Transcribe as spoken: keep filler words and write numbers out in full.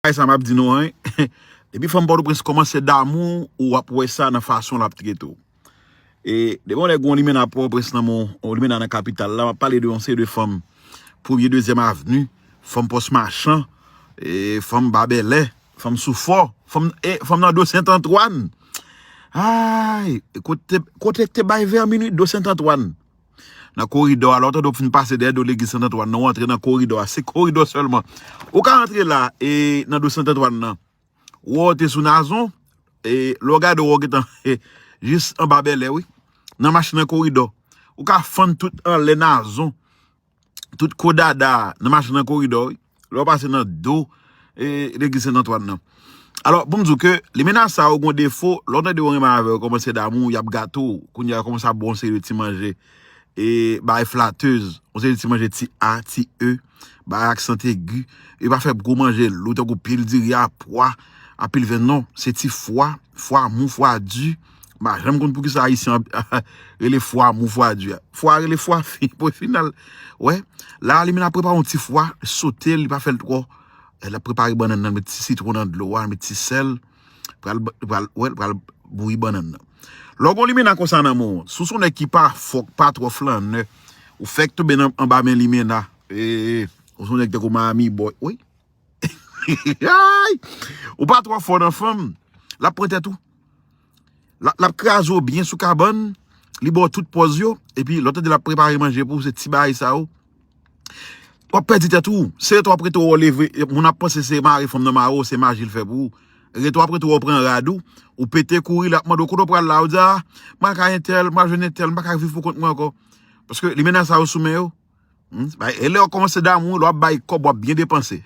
Bagay sa m ap di nou an, depi fanm Pòtoprens kòmanse damou, ou ap wè sa nan fason l ap trete w. E depi yon nèg yon limena Pòtoprens nan men w, yon limena nan kapital la, m ap pale de yon seri de fanm Premye, Dezyèm Avni, fanm Pòs Machan, e fanm Ba Bèlè, fanm Soufò, fanm, e fanm nan Do Sent Antwàn. Ay, kote, kote te bay vè minwi Do Sent Antwàn? Nan koridò a, lè w tande w fin pase dèyè do legliz Sent Antwàn nan, w antre nan koridò a, se koridò sèlman. Ou ka antre la, e nan Do Sent Antwàn nan. Ou wè w te sou Nazon, e lè w gade w wè w gentan jis anba Bèlè, wi. Nan machin nan koridò. Ou ka fann tout anlè Nazon, tout Kodada nan machin nan koridò, wi. Lè w pase nan do e legliz Sent Antwàn nan. Alò, pou m di w ke limena sa yo gon defo, lè w tande yo renmen avè w, kòmanse damou, y ap gate w. Kounye a, yo kòmanse ap ba w yon seri de ti manje. E bay flatez, yon seri de ti manje ti A, ti E, bay aksan egi. E pa fè gwo manje lou, tankou pil diri a, pwa, anpil venn, non. Se ti fwa, fwa mou, fwa di. M pa janm konn poukisa Ayisyen an rele fwa mou, fwa di a. Fwa rele fwa fin, pwen final. Wè, la, limena prepare yon ti fwa, sote l, li pa fè l twò. L ap prepare bannann nan, met ti sitwon nan dlo a, met ti sèl. Pral, pral, wè, pral bouyi bannann nan. Lè w gon limena konsa nan men w, si w se yon nèg ki pa fò, pa twò flannè, ou fèk tonbe nan, anba men limena. E, ou se yon nèg tankou Miami Boy, wi. Ay! Ou pa twò fò nan fanm, l ap pran tèt ou. L ap, l ap kraze w byen sou kabann, li ba w tout pòz yo, epi lè w tande l ap prepare manje pou ou, se ti bagay sa yo. W ap pèdi tèt ou. Se rete w ap rete w leve, moun ap panse se mare fanm nan mare w, se maji l fè pou ou. Rete w ap rete w pran rad ou, ou pete kouri, l ap mande w kote w pral la, ou di, a, mwen ka entèl, mwen jwenn entèl, m pa ka viv pou kont mwen ankò. Paske limena sa yo sou men yo. Hmm? E lè w kòmanse damou, lè w ap bay kòb, w ap byen depanse.